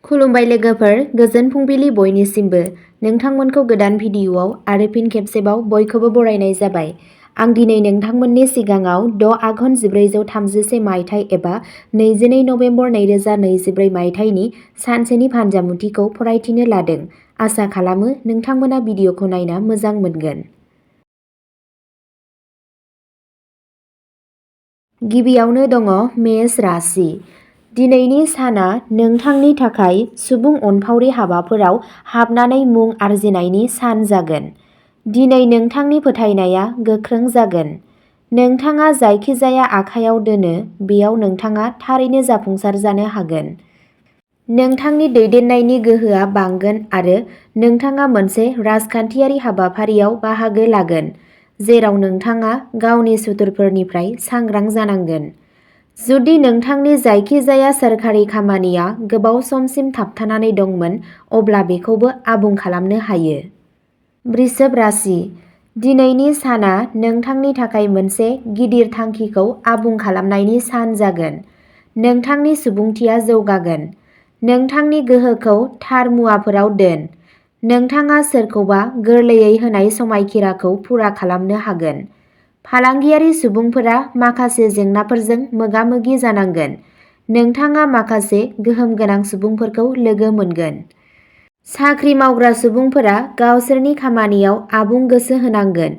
खुलुमबाय लोगोफोर, गोजोन फुंबिलि बयनिसिमबो। नोंथांमोनखौ गोदान भिडिअ'आव आरो फिन खेबसेबाव बयखौबो बरायनाय जाबाय। आं दिनै नोंथांमोननि सिगाङाव 6 आघन 1433 मायथाइ एबा 22 नभेम्बर 2024 मायथाइनि सानसेनि फानजामुथिखौ फरायथिनो लादों। आसा खालामो नोंथांमोना भिडिअ'खौ नायना मोजां मोनगोन। गिबियावनो दङ मेष राशि। दिनैनि साना नोंथांनि थाखाय सुबुं अनफावरि हाबाफोराव हाबनानै मुं आरजिनायनि सान जागोन। दिनै नोंथांनि फोथायनाया गोख्रों जागोन। नोंथाङा जायखिजाया आखायाव दोनो बेयाव नोंथाङा थारैनो जाफुंसार जानो हागोन। नोंथांनि दैदेननायनि गोहोआ बांगोन आरो नोंथाङा मोनसे राजखान्थियारि हाबाफारियाव बाहागो लागोन, जेराव नोंथाङा गावनि सुथुरफोरनिफ्राय सांग्रां जानांगोन। जुदि नोंथांनि जायखिजाया सोरखारि खामानिया गोबाव समसिम थाबथानानै दंमोन, अब्ला बेखौबो आबुं खालामनो हायो। वृषभ राशि। दिनैनि साना नोंथांनि थाखाय मोनसे गिदिर थांखिखौ आबुं खालामनायनि सान जागोन। नोंथांनि सुबुंथिया जौगागोन। नोंथांनि गोहोखौ थार मुवाफोराव दोन। नोंथाङा सोरखौबा गोरलैयै होनाय समायखिराखौ फुरा खालामनो हागोन। फालांगियारि सुबुंफोरा माखासे जेंनाफोरजों मोगा-मोगि जानांगोन। नोंथाङा माखासे गोहोम गोनां सुबुंफोरखौ लोगो मोनगोन। साख्रि मावग्रा सुबुंफोरा गावसोरनि खामानियाव आबुं गोसो होनांगोन।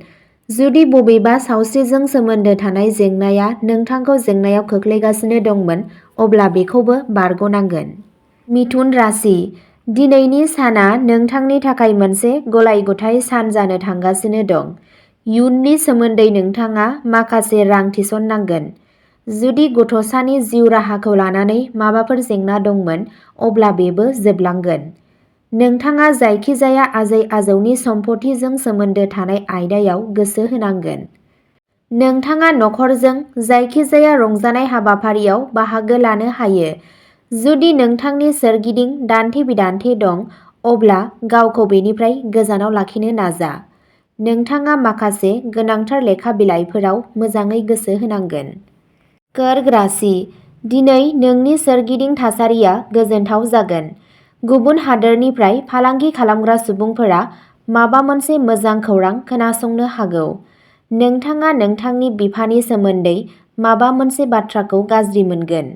जुदि बबेबा सावस्रिजों सोमोन्दो थानाय जेंनाया नोंथांखौ जेंनायाव खोख्लैगासिनो दंमोन, अब्ला बेखौबो बारग'नांगोन। मिथुन राशि। दिनैनि साना नोंथांनि थाखाय मोनसे गलाय-गथाय सान जानो थांगासिनो दं। इयुननि सोमोन्दै नोंथाङा माखासे रां थिसननांगोन। जुदि गथ'सानि जिउ राहाखौ लानानै माबाफोर जेंना दंमोन, अब्ला बेबो जोबलांगोन। नोंथाङा जायखिजाया आजै-आजौनि सम्फथिजों सोमोन्दो थानाय आयदायाव गोसो होनांगोन। नोंथाङा नखरजों जायखिजाया रंजानाय हाबाफारियाव बाहागो लानो हायो। जुदि नोंथांनि सोरगिदिं दान्थे-बिदान्थे दं, अब्ला गावखौ बेनिफ्राय गोजानाव लाखिनो नाजा। नोंथाङा माखासे गोनांथार लेखा बिलाइफोराव मोजाङै गोसो होनांगोन। कर्क राशि। दिनै नोंनि सोरगिदिं थासारिया गोजोनथाव जागोन। गुबुन हादोरनिफ्राय फालांगि खालामग्रा सुबुंफोरा माबा मोनसे मोजां खौरां खोनासंनो हागौ। नोंथाङा नोंथांनि बिफानि सोमोन्दै माबा मोनसे बाथ्राखौ गाज्रि मोनगोन।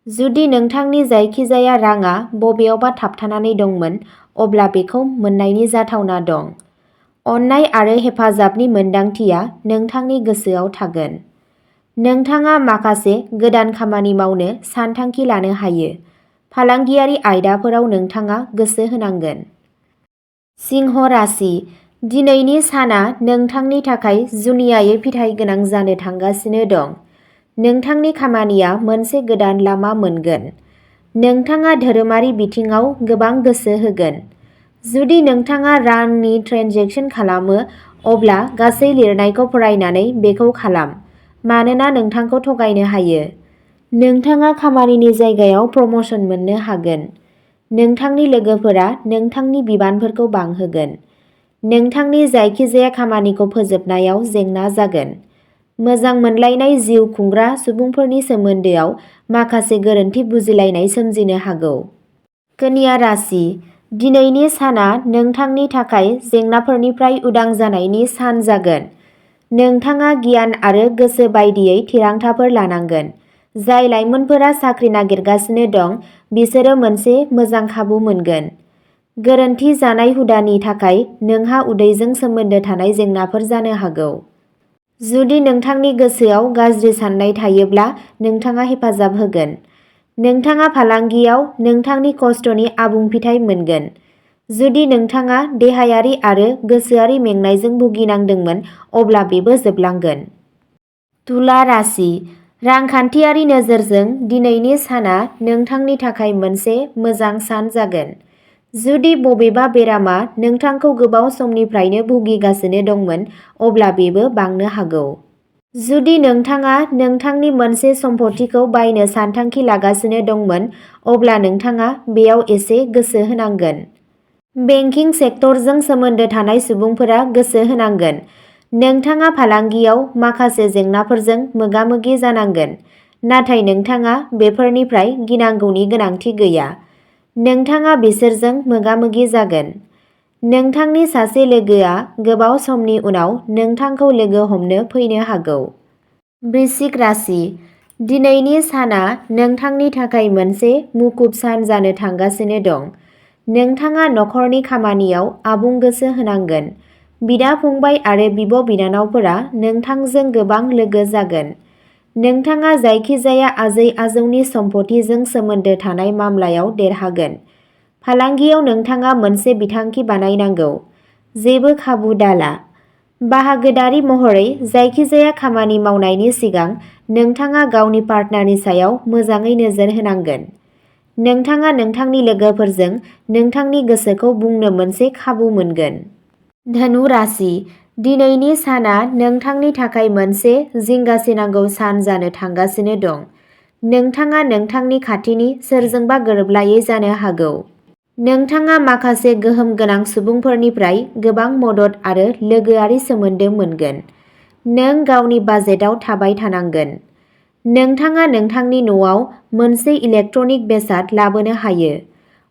जुदि नोंथांनि जायखिजाया राङा बबेयावबा थाबथानानै दंमोन, अब्ला बेखौ मोन्नायनि जाथावना दं। अननाय आरो हेफाजाबनि मोनदांथिया नोंथांनि गोसोआव थागोन। नोंथाङा माखासे गोदान खामानि मावनो सानथांखि लानो हायो। फालांगियारि आयदाफोराव नोंथाङा गोसो होनांगोन। सिंह राशि। दिनैनि साना नोंथांनि थाखाय जुनियायै फिथाइ गोनां जानो थांगासिनो दं। नोंथांनि खामानिया मोनसे गोदान लामा मोनगोन। नोंथाङा धोरोमारि बिथिङाव गोबां गोसो होगोन। जुदि नोंथाङा रांनि ट्रेन्जेकसन खालामो, अब्ला गासै लिरनायखौ फरायनानै बेखौ खालाम, मानोना नोंथांखौ थगायनो हायो। नोंथाङा खामानिनि जायगायाव प्रम'शन मोननो हागोन। नोंथांनि लोगोफोरा नोंथांनि बिबानफोरखौ बांहोगोन। नोंथांनि जायखिजाया खामानिखौ फोजोबनायाव जेंना जागोन। मोजां मोनलायनाय जिउ खुंग्रा सुबुंफोरनि सोमोन्दोआव माखासे गोरोन्थि बुजिलायनाय सोमजिनो हागौ। कन्या राशि। दिनैनि साना नोंथांनि थाखाय जेंनाफोरनिफ्राय उदां जानायनि सान जागोन। नोंथाङा गियान आरो गोसो बायदियै थिरांथाफोर लानांगोन। जाय लाइमोनफोरा साख्रि नागिरगासिनो दं, बिसोरो मोनसे मोजां खाबु मोनगोन। गोरोन्थि जानाय हुदानि थाखाय नोंहा उदैजों सोमोन्दो थानाय जेंनाफोर जानो हागौ। जुदि नोंथांनि गोसोआव गाज्रि साननाय थायोब्ला नोंथाङा हेफाजाब होगोन। नोंथाङा फालांगियाव नोंथांनि खस्थ'नि आबुं फिथाइ मोनगोन। जुदि नोंथाङा देहायारि आरो गोसोआरि मेंनायजों भुगिनांदोंमोन, अब्ला बेबो जोबलांगोन। तुला राशि। रांखान्थियारि नोजोरजों दिनैनि साना नोंथांनि थाखाय मोनसे मोजां सान जागोन। जुदि बबेबा बेरामा नोंथांखौ गोबाव समनिफ्रायनो भुगिगासिनो दंमोन, अब्ला बेबो बांनो हागौ। जुदि नोंथाङा नोंथांनि मोनसे सम्फथिखौ बायनो सानथांखि लागासिनो दंमोन, अब्ला नोंथाङा बेयाव एसे गोसो होनांगोन। बेंकिं सेक्टरजों सोमोन्दो थानाय सुबुंफोरा गोसो होनांगोन। नोंथाङा फालांगियाव माखासे जेंनाफोरजों मोगा-मोगि जानांगोन, नाथाय नोंथाङा बेफोरनिफ्राय गिनांगौनि गोनांथि गैया। नोंथाङा बिसोरजों मोगा-मोगि जागोन। नोंथांनि सासे लोगोआ गोबाव समनि उनाव नोंथांखौ लोगो हमनो फैनो हागौ। वृश्चिक राशि, दिनैनि साना नोंथांनि थाखाय मोनसे मुखुब सान जानो थांगासिनो दं। नोंथाङा नखरनि खामानियाव आबुं गोसो होनांगोन। बिदा-फंबाय आरो बिब'-बिनानावफोरा नोंथांजों गोबां लोगो जागोन। नोंथाङा जायखिजाया आजै-आजौनि सम्पथिजों सोमोन्दो थानाय मामलायाव देरहागोन। फालांगियाव नोंथाङा मोनसे बिथांखि बानायनांगौ। जेबो खाबु दाला। बाहागोदारि महरै जायखिजाया खामानि मावनायनि सिगां नोंथाङा गावनि पार्टनारनि सायाव मोजाङै नोजोर होनांगोन। नोंथाङा नोंथांनि लोगोफोरजों नोंथांनि गोसोखौ बुंनो मोनसे खाबु मोनगोन। धनु राशि, दिनैनि साना नोंथांनि थाखाय मोनसे जिंगासिनांगौ सान जानो थांगासिनो दं। नोंथाङा नोंथांनि खाथिनि सोरजोंबा गोरोबलायै जानो हागौ। नोंथाङा माखासे गोहोम गोनां सुबुंफोरनिफ्राय गोबां मदद आरो लोगोआरि सोमोन्दो मोनगोन। नों गावनि बाजेटआव थाबाय थानांगोन। नोंथाङा नोंथांनि न'आव मोनसे इलेक्ट्रनिक बेसाद लाबोनो हायो।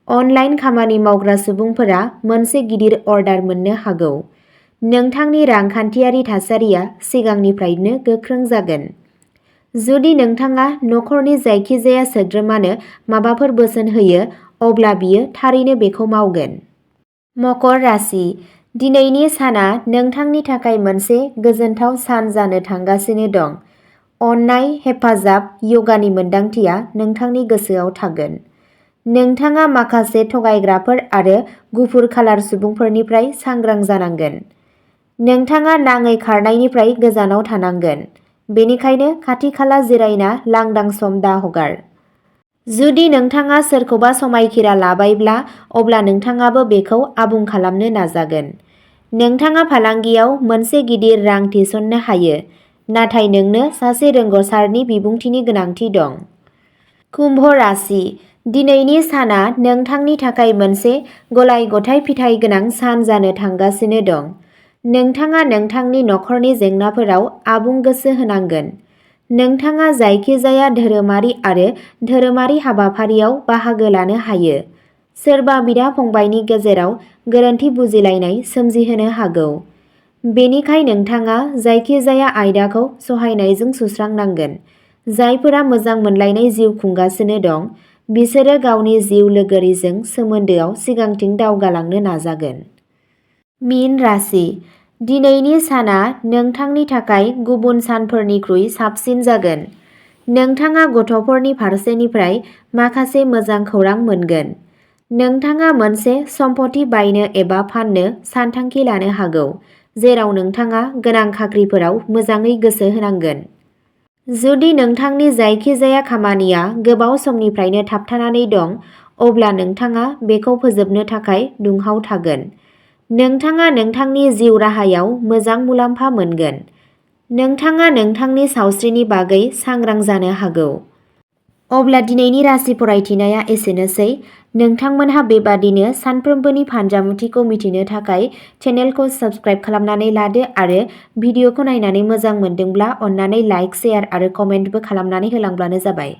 अनलाइन खामानि मावग्रा सुबुंफोरा मोनसे गिदिर अर्डार मोननो हागौ। नोंथांनि रांखान्थियारि थासारिया सिगांनिफ्रायनो गोख्रों जागोन। जुदि नोंथाङा नखरनि जायखिजाया सोद्रोमानो माबाफोर बोसोन होयो, अब्ला बियो थारैनो बेखौ मावगोन। मकर राशि, दिनैनि साना नोंथांनि थाखाय मोनसे गोजोनथाव सान जानो थांगासिनो दं। अननाय, हेफाजाब, य'गानि मोन्दांथिया नोंथांनि गोसोआव थागोन। नोंथाङा माखासे थगायग्राफोर आरो गुफुर खालार सुबुंफोरनिफ्राय सांग्रां जानांगोन। नोंथाङा नाङै खारनायनिफ्राय गोजानाव थानांगोन। बेनिखायनो खाथि-खाला जिरायना लांदां सम दाहगार। जुदि नोंथाङा सोरखौबा समायखिरा लाबायब्ला, अब्ला नोंथाङाबो बेखौ आबुं खालामनो नाजागोन। नोंथाङा फालांगियाव मोनसे गिदिर रां थिसननो हायो, नाथाय नोंनो सासे रोंग'सारनि बिबुंथिनि गोनांथि दं। कुम्भ राशि, दिनैनि साना नोंथांनि थाखाय मोनसे गलाय-गथाय फिथाइ गोनां सान जानो थांगासिनो दं। नोंथाङा नोंथांनि नखरनि जेंनाफोराव आबुं गोसो होनांगोन। नोंथाङा जायखिजाया धोरोमारि आरो धोरोमारि हाबाफारियाव बाहागो लानो हायो। सोरबा बिदा-फंबायनि गेजेराव गोरोन्थि बुजिलायनाय सोमजिहोनो हागौ। बेनिखाय नोंथाङा जायखिजाया आयदाखौ सहायनायजों सुस्रांनांगोन। जायफोरा मोजां मोनलायनाय जिउ खुंगासिनो दं, बिसोरो गावनि जिउ लोगोरिजों सोमोन्दोआव सिगांथिं दावगालांनो नाजागोन। मीन राशि, दिनैनि साना नोंथांनि थाखाय गुबुन सानफोरनिख्रुइ साबसिन जागोन। नोंथाङा गथ'फोरनि फारसेनिफ्राय माखासे मोजां खौरां मोनगोन। नोंथाङा मोनसे सम्पथि बायनो एबा फान्नो सानथांखि लानो हागौ, जेराव नोंथाङा गोनां खाख्रिफोराव मोजाङै गोसो होनांगोन। जुदि नोंथांनि जायखिजाया खामानिया गोबाव समनिफ्रायनो थाबथानानै दं, अब्ला नोंथाङा बेखौ फोजोबनो थाखाय दुंहाव थागोन। नोंथाङा नोंथांनि जिउ राहायाव मोजां मुलाम्फा मोनगोन। नोंथाङा नोंथांनि सावस्रिनि बागै सांग्रां जानो हागौ। अब्ला दिनैनि राशि फरायथिनाया एसेनोसै। नोंथांमोनहा बेबादिनो सानफ्रोमबोनि फानजामुथिखौ मिथिनो थाखाय चेनेलखौ साबस्क्राइब खालामनानै लादो आरो भिडिअखौ नायनानै मोजां मोनदोंब्ला अन्नानै लाइक, शेयार आरो कमेन्टबो खालामनानै होलांब्लानो जाबाय।